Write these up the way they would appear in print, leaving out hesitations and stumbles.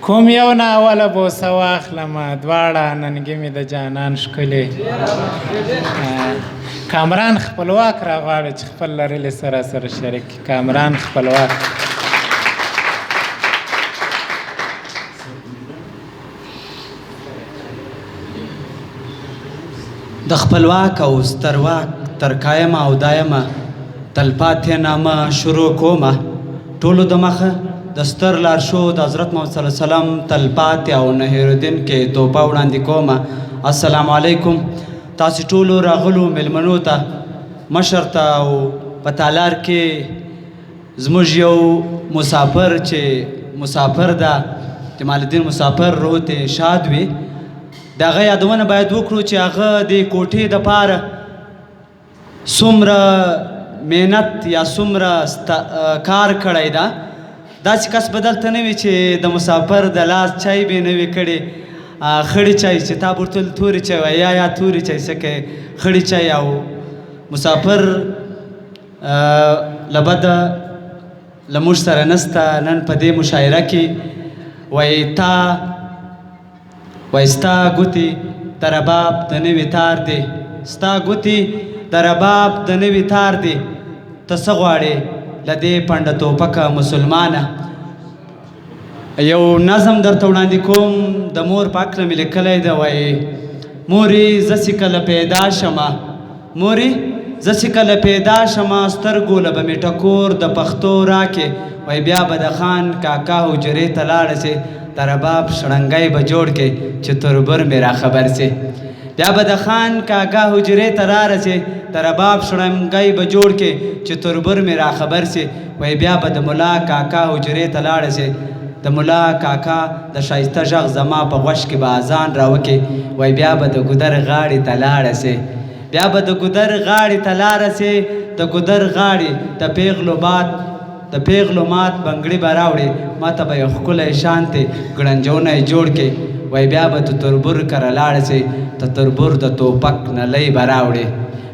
کوم یو نه اوله بوسه واخلمه، دواړه ننګي مې د جانان ښکلي. کامران خپلواک راغواړي چې خپل لرلې سره سره شریک کړي. کامران خپلواک. د خپلواک او سترواک تر قایمه او دایمه تلپاتې نامه شروع کومه. ټولو د مخه د ستر لارښود حضرت محمد صلی الله علیه وسلم تلپاتې او نه هېرېدونکې توپه وړاندې کومه. السلام علیکم. تاسو ټولو راغلو مېلمنو ته، مشر ته او په تالار کې زموږ یو مسافر چې مسافر ده، جمال الدین مسافر، روح ته ښاد وي، د هغه یادونه باید وکړو چې هغه د کوټې دپاره څومره محنت یا څومره کار کړی ده. داسې کس به دلته نه وي چې د مسافر د لاس چای به نه وي کړی، خړې چای چې تا به ورته تورې چای وایي، یا تورې چای څه کوې، خړې چای. او مسافر له بده له موږ سره نسته نن په دې مشاعره کې. وایي تا وایي ستا ګوتې د رباب د نوي تار دی، ستا ګوتې د رباب د نوي تار دی، ته څه غواړې له دې پنډه توپکه مسلمانه. یو نظم درته وړاندې کوم، د مور په هکله مې لیکلی دی. وایي مورې زه چې کله پیدا شمه، مورې زه چې کله پیدا شمه، سترګو له به مې ټکور د پښتو راکې. وایي بیا به د خان کاکا حجرې ته لاړه سي، د رباب شړنګی به جوړ کې چې تربور مې را خبر سي. بیا به د خان کاکا حجرې ته رارسي، د رباب شړنګی به جوړ کې چې تربور مې را خبر سي. وایي بیا به د ملا کاکا حجرې ته لاړه سي، د ملا کاکا د ښایسته غږ زما په غوږ کې به اذان راوکې. وایي بیا به د ګودر غاړې ته لاړه سي، بیا به د ګودر غاړې ته لاړه سي، د ګودر غاړې د پیغلو باد د پیغلو مات بنګړي به راوړي، ما ته به یو ښکلی شانتې ګړنجونه یې جوړ کې. وایي بیا به د تربور کره لاړه سي، د تربور د توپک نلۍ به راوړي.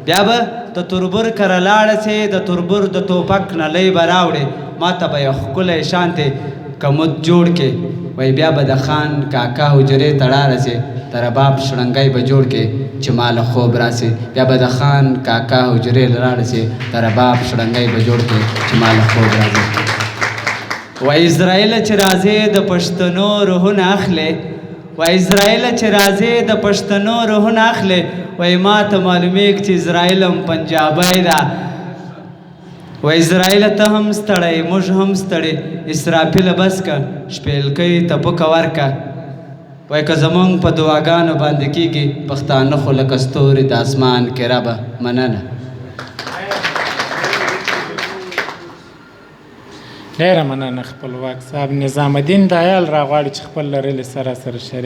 بیا به د تربور کره لاړه سي، د تربور د توپک نلۍ به راوړي، ما ته به یو ښکلی شانتې کمود جوړ کې. وایي بیا به د خان کاکا حجرې ته لاړه سي، د رباب شړنګی به جوړ کې چې ما له خوب راسي. بیا به د خان کاکا حجرې له لاړه سي، د رباب شړنګی به جوړ کې چې ما له خوب راځي. وایي اسرائیل چې راځې د پښتنو روحونه اخلې، وایي اسرائیل چې راځې د پښتنو روحونه اخلې، وایي ما ته معلومیږي چې اسرائیل هم پنجابی ده. وایي اسرائیل ته هم ستړی، موږ هم ستړي، اسرافیله بس که شپېلکۍ ته پوکه ورکه. وایي که زمونږ په دعاګانو باندې کېږي، پښتانه خو لکه ستوري د اسمان کې ربه. مننه. ډېره مننه خپلواک صاحب. نظام الدین دایال راغواړي چې خپل لرلې سره سره شریک.